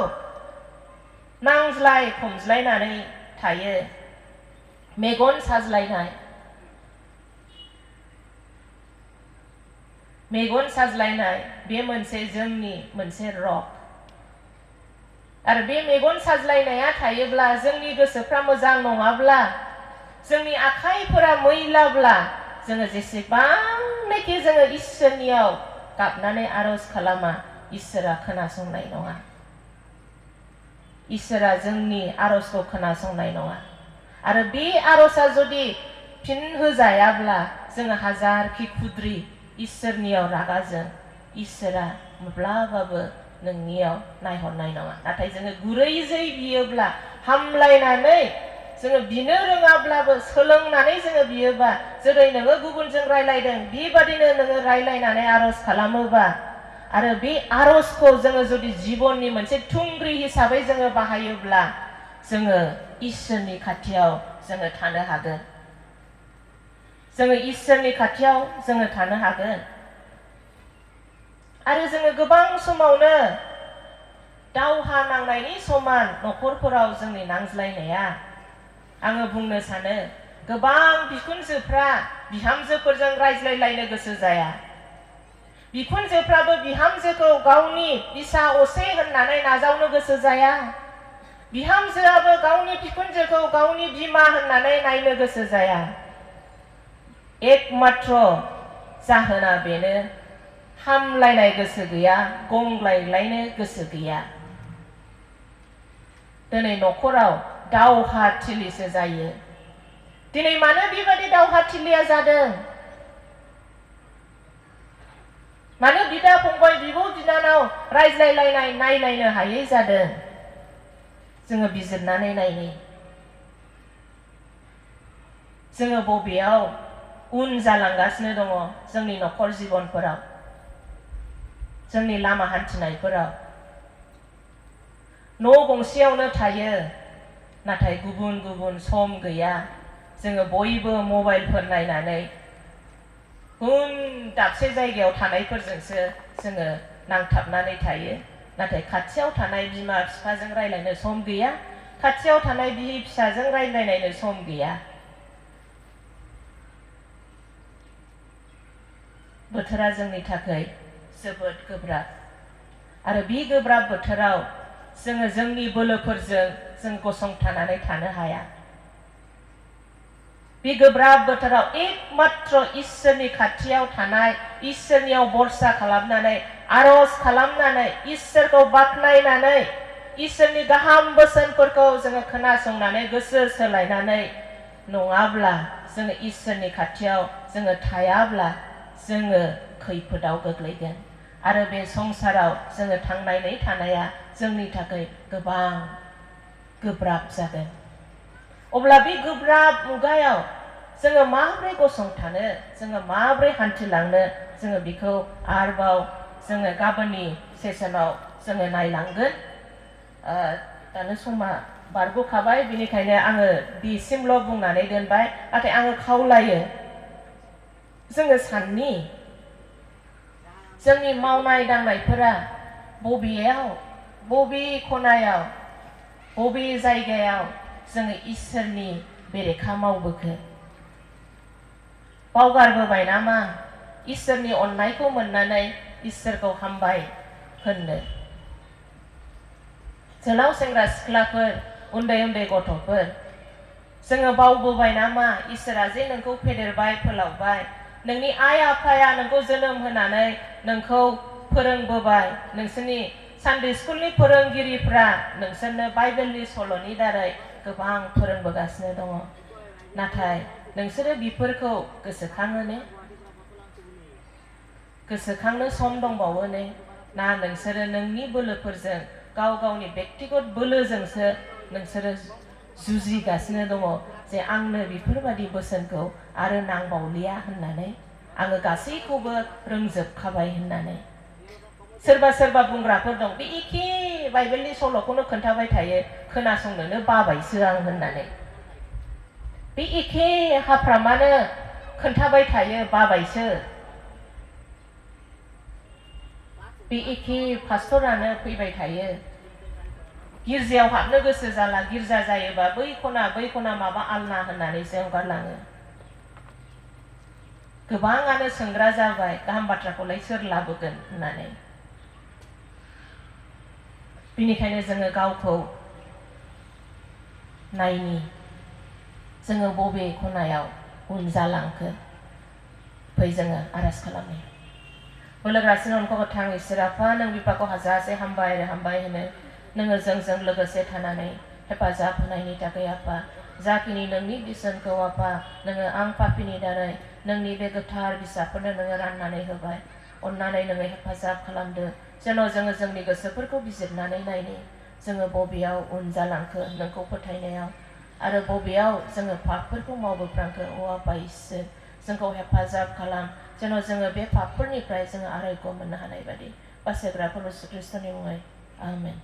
नांज्लाय खमज्लायनानै थायो, मेगन साज्लायनाय, बे मोनसे जोंनि मोनसे रग। आरो बे मेगन साज्लायनाया थायोब्ला, जोंनि गोसोफ्रा मोजां नङाब्ला, जोंनि आखाइफोरा मैलाब्ला, जोङो जेसेबांनाखि जोङो इसोरनियाव गाबनानै आरज खालामा, इसोरा खोनासंनाय नङा। इसोरा जोंनि आरजखौ खोनासंनाय नङा। आरो बे आरजआ जुदि फिन होजायाब्ला, जोङो हाजारखि खुद्रि इसोरनियाव रागाजों, इसोरा माब्लाबाबो नोंनियाव नायहरनाय नङा। नाथाय जोङो गुरैजै बियोब्ला, हामलायनानै जोङो बिनो रोङाब्लाबो सोलोंनानै जोङो बियोबा, जेरै नोङो गुबुनजों रायलायदों बेबादिनो नोङो रायलायनानै आरज खालामोबा, आरो बे आरजखौ जोङो जुदि जिबननि मोनसे थुंग्रि हिसाबै जोङो बाहायोब्ला, जोङो इसोरनि खाथियाव जोङो थानो हागोन। जोङो इसोरनि खाथियाव जोङो थानो हागोन। आरो जोङो गोबां समावनो दावहा नांनायनि समान न'खरफोराव जोंनि नांज्लायनाया, आङो बुंनो सानो गोबां बिखुनजोफ्रा बिहामजोफोरजों रायज्लायलायनो गोसो जाया। बिखुनजोफ्राबो बिहामजोखौ गावनि फिसा असे होननानै नाजावनो गोसो जाया। बिहामजोआबो गावनि बिखुनजोखौ गावनि बिमा होननानै नायनो गोसो जाया। एकमात्र जाहोना बेनो, हामलायनाय गोसो गैया, गंग्लायलायनो गोसो गैया। दिनै न'खराव दावहाथिलिसो जायो। दिनै मानो बेबादि दावहाथिलिया जादों? मानो बिदा फंबाय, बिब' बिनानाव रायज्लायलायनाय, नायलायनो हायै जादों? जोङो बिजिरनानै नायनि। जोङो बबेयाव उन जालांगासिनो दङ जोंनि न'खर जिबनफोराव, जोंनि लामा हान्थिनायफोराव? न' गंसेयावनो थायो, नाथाय गुबुन गुबुन सम गैया। जोङो बयबो मबाइलफोर नायनानै गुबुन दाबसे जायगायाव थानायफोरजोंसो जोङो नांथाबनानै थायो। नाथाय खाथियाव थानाय बिमा बिफाजों रायलायनो सम गैया, खाथियाव थानाय बिसि फिसाजों रायलायनो सम गैया। बोथोरा जोंनि थाखाय जोबोद गोब्राब। आरो बे गोब्राब बोथोराव जोङो जोंनि बोलोफोरजों जों गसंथानानै थानो हाया। बे गोब्राब बोथोराव एकमात्र इसोरनि खाथियाव थानाय, इसोरनियाव भरसा खालामनानै, आरज खालामनानै, इसोरखौ बाख्नायनानै, इसोरनि गाहाम बोसोनफोरखौ जोङो खोनासंनानै गोसो सोलायनानै, नङाब्ला जोङो इसोरनि खाथियाव जोङो थायाब्ला, जोङो खैफोदाव गोग्लैगोन। आरो बे संसाराव जोङो थांनानै थानाया जोंनि थाखाय गोबां गोब्राब जागोन। अब्ला बे गोब्राब मुगायाव जोङो माबोरै गसंथानो, जोङो माबोरै हान्थिलांनो, जोङो बेखौ आरोबाव जोङो गाबोननि सेसनाव जोङो नायलांगोन। दानो समा बारग'खाबाय, बेनिखायनो आङो बेसिमल' बुंनानै दोनबाय। नाथाय आङो खावलायो, जोङो साननि जोंनि मावनाय दांनायफोरा बबेयाव, बबे खनायाव, बबे जायगायाव जोङो इसोरनि बेरेखा मावबोखो? बावगारबोबाय नामा इसोरनि अननायखौ मोननानै इसोरखौ हामबाय होननो? जोलाव सेंग्रा सिख्लाफोर, उन्दै उन्दै गथ'फोर, जोङो बावबोबाय नामा इसोरा जे नोंखौ फेदेरबाय फोलावबाय, नोंनि आइ आफाया नोंखौ जोनोम होनानै नोंखौ फोरोंबोबाय, नोंसोरनि सानडे स्कुलनि फोरोंगिरिफ्रा नोंसोरनो बाइबेलनि सल'नि दारै गोबां फोरोंबोगासिनो दङ। नाथाय नोंसोरो बेफोरखौ गोसोखाङो ने? गोसोखांनो सम दंबावो ने? ना नोंसोरो नोंनि बोलोफोरजों, गाव गावनि बेक्तिगत बोलोजोंसो नोंसोरो जुजिगासिनो दङ जे आंनो बेफोरबादि बोसोनखौ आरो नांबावलिया होननानै, आङो गासैखौबो रोंजोबखाबाय होननानै? सोरबा सोरबा बुंग्राफोर दं बे एखे बाइबेलनि सल'खौनो खोन्थाबाय थायो खोनासंनोनो बाबायसो आं होननानै बे एखे हाफ्रामानो खोन्थाबाय थायो बाबायसो बे एखे पास्टरानो फैबाय थायो गिर्जायाव हाबनो गोसो जाला गिर्जा जायोबा बै खना माबा आलना होननानैसो ओंखारलाङो गोबाङानो सोंग्रा जाबाय गाहाम बाथ्राखौलाय सोर लाबोगोन होननानै बिनिखायनो जोङो गावखौ नायनि जोङो बबे खनायाव उन जालांखो फै जोङो आरज खालामनि बोलोग्रासिन अनखौ गोथां इसोर आफा नों बिफाखौ हाजासे हामबाय आरो हामबाय होनो नोङो जोंजों लोगोसे थानानै हेफाजाब होनायनि थाखाय आफा जाखिनि नोंनि बिसोनखौ आफा नोङो आं पापिनि दारै नोंनि बे गोथार बिजाबफोरनो नोङो राननानै होबाय अननानै नोङो हेफाजाब खालामदो जेन' जोङो जोंनि गोसोफोरखौ बिजिरनानै नायनि जोङो बबेयाव उन जालांखो नोंखौ फोथायनायाव आरो बबेयाव जोङो पापफोरखौ मावबोफ्रांखो अ आफा इसोर जोंखौ हेफाजाब खालाम जेन' जोङो बे पापफोरनिफ्राय जोङो आरायग' मोननो हानाय बादि बासायग्रा प्रभु यीशु ख्रीष्टनि मुङै आमेन।